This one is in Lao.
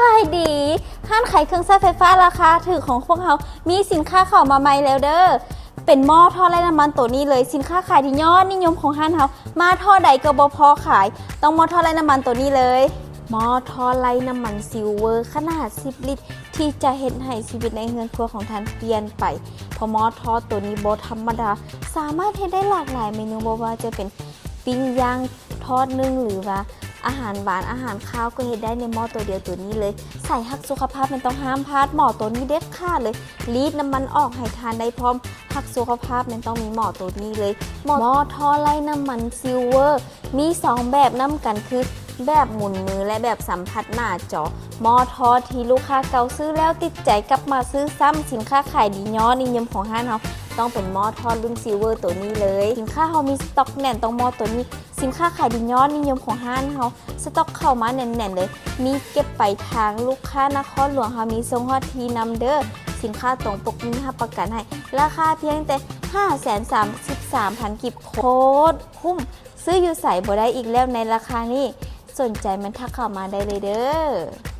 ຂາຍດີ ຮ້ານຂາຍເຄື່ອງໃຊ້ໄຟຟ້າລາຄາຖືກຂອງພວກເຮົາ ມີສິນຄ້າເຂົ້າມາໃໝ່ແລ້ວເດີ້ ເປັນໝໍ້ທອດໄຮ້ນ້ຳມັນໂຕນີ້ເລີຍ ສິນຄ້າຂາຍດີຍອດນິຍົມຂອງຮ້ານເຮົາ ມາທໍ່ໃດກໍບໍ່ພໍຂາຍ ຕ້ອງໝໍ້ທອດໄຮ້ນ້ຳມັນໂຕນີ້ເລີຍ ໝໍ້ທອດໄຮ້ນ້ຳມັນຊິລເວີຂະໜາດສິບລິດ ທີ່ຈະເຮັດໃຫ້ຊີວິດໃນເຮືອນຄົວຂອງທ່ານປ່ຽນໄປ ເພາະໝໍ້ທອດໂຕນີ້ບໍ່ທຳມະດາ ສາມາດເຮັດໄດ້ຫຼາກຫຼາຍເມນູ ບໍ່ວ່າຈະເປັນ ປີ້ງຍ່າງ ທອດ ໜຶ້ງ ຫຼືວ່າອາຫານຫວານ ອາຫານຄາວກໍເຮັດໄດ້ໃນໝໍ້ໂຕດຽວໂຕນີ້ເລີຍ ສາຍຮັກສຸຂະພາບແມ່ນຕ້ອງຫ້າມພາດໝໍ້ໂຕນີ້ເດັດຂາດເລີຍ ລີດນ້ຳມັນອອກໃຫ້ທານໄດ້ພ້ອມ ຮັກສຸຂະພາບແມ່ນຕ້ອງມີໝໍ້ໂຕນີ້ເລີຍ ໝໍ້ ໝໍ້ທອດໄຮ້ນ້ຳມັນຊິລເວີ ມີສອງແບບນຳກັນຄື ແບບໝູນມື ແລະ ແບບສຳຜັດໜ້າຈໍ ໝໍ້ທອດທີ່ລູກຄ້າເກົ່າຊື້ແລ້ວຕິດໃຈກັບມາຊື້ຊ້ຳ ສິນຄ້າຂາຍດີຍອດນິຍົມຂອງຮ້ານເຮົາ ຕ້ອງເປັນໝໍ້ທອດລຸ້ນຊິລເວີໂຕນີ້ເລີຍ ສິນຄ້າເຮົາມີສະຕັອກແໜ້ນ ຕ້ອງໝໍ້ໂຕນີ້ ສິນຄ້າຂາຍດີຍອດນິຍົມຂອງຮ້ານເຮົາ ສະຕັອກເຂົ້າມາແໜ້ນໆເລີຍ ມີເກັບໄປທາງລູກຄ້ານະຄອນຫຼວງ ເຮົາມີສົ່ງຮອດທີ່ນຳເດີ້ ສິນຄ້າຕົງປົກນີ້ຮັບປະກັນໃຫ້ ລາຄາພຽງແຕ່ຫ້າແສນສາມສິບສາມພັນກີບ ໂຄດຄຸ້ມ ຊື້ຢູ່ໃສບໍ່ໄດ້ອີກແລ້ວໃນລາຄານີ້ ສົນໃຈແມ່ນທັກເຂົ້າມາໄດ້ເລີຍເດີ້.